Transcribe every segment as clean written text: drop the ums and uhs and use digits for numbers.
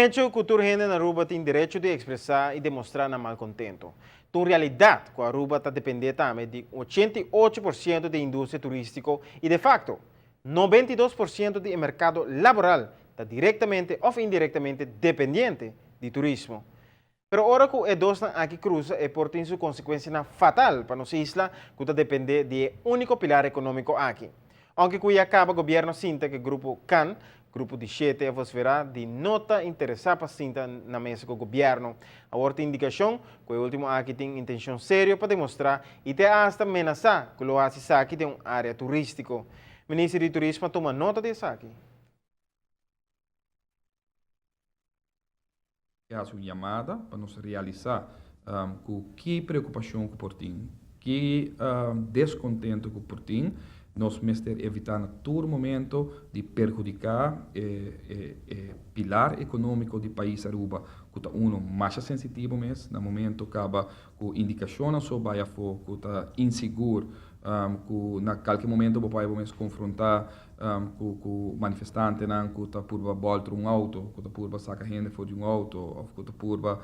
hecho cu tur hende na Aruba tin derecho di expresa y demostra nan malcontento. Ta un realidad cu Aruba ta depende tambe di 88% di e industria turistico y de facto, 92% di e mercado laboral ta directamente of indirectamente dependiente di turismo. Pero ora cu e dosnan aki cruza e por tin su consecuencianan fatal pa nos isla cu ta depende di e unico pilar economico aki. Aunke cu ya caba gobierno sinta cu e grupo can, grupo di shete a vocifera di no ta interesa pa sinta na mesa cu gobierno. Awor tin indicacion cu e ultimo aki tin intencion serio pa demostra y te hasta menasa cu lo haci esaki den un area turistico. Minister di Turismo a tuma nota di esaki. E hasi un yamada pa nos realisá ku ki preokupashon ku por tin, ki deskontentu ku por tin, nos mester evitá na tur momento di perhudiká e pilar ekonómiko di pais Aruba ku ta uno masha sensitivo mes na momento kaba ku indikashonnan so bai afó ku ta insigur ku na kalke momento bo por haya bo mes konfrontá ku ku manifestantenan ku ta purba bòlter un outo, ku ta purba saka hende for di un outo òf ku ta purba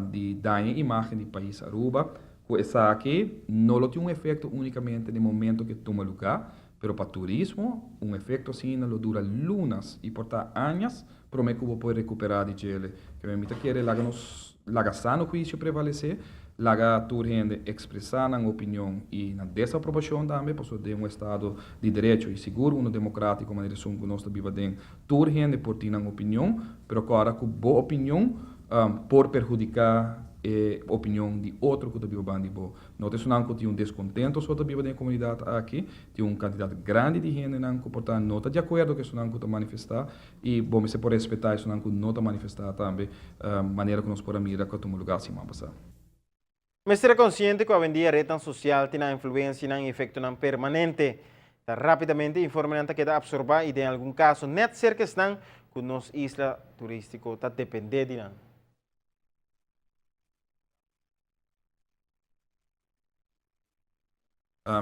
di daña e imágen di pais Aruba, ku esaki no lo tin un efekto únikamente den momento ku e tuma lugá, pero pa turismo un efekto asina lo dura lunas i por ta añas promé ku bo por rekuperá di djele. Keme mi ta kere laga nos laga sano huisio prevalesé, laga tur hende ekspresá nan opinion i nan desaprobashon tambe, pasobra den un estado di derecho i sigur uno demokrátiko manera esun ku nos ta biba den, tur hende por tin nan opinion, pero kòrda ku bo opinion por perhudiká e opinion di otro ku ta biba banda di bo. No ta esunnan ku tin un deskontento so ta biba den e komunidat aki, tin un kantidat grandi di hendenan ku por ta no ta di akuerdo ku esunnan ku ta manifestá i bo mester por respetá esunnan ku no ta manifestá tambe, manera ku nos por a mira ku a tuma lugá siman pasá. Mester ta konsiente ku awendia retnan sosial tin nan influensianan i efektonan permanente. Ta rápidamente informenan ta keda apsorbá i den algun kaso nèt serka esnan ku nos isla turístiko ta dependé di nan.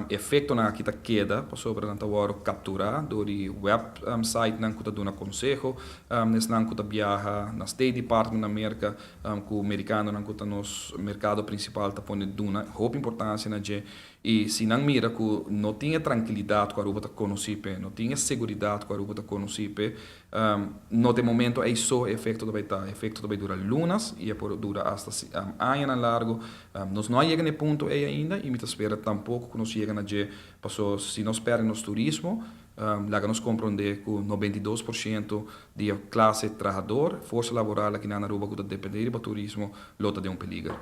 Efektonan aki ta keda pasobra nan ta wòrdu kapturá dor di wèpsaitnan ku ta duna konseho na esnan ku ta biaha na State Department na Merka ku merikanonan ku ta nos merkado prinsipal ta pone duna hopi importansia na dje i si nan mira ku no tin e trankilidat ku Aruba ta konosí p'e no tin e seguridat ku Aruba ta konosí p'e No ta e momento ei so e efecto ta bay ta. E efecto ta bay dura lunas y e por dura hasta añanan largo. Nos no a yega na e punto ei ainda y mi ta spera tampoco cu nos yega na dje paso si nos perde nos turismo, laga nos comprende cu 92% di e clase trahador, forsa laboral aki na Aruba cu ta depende riba turismo lo ta den un peliger.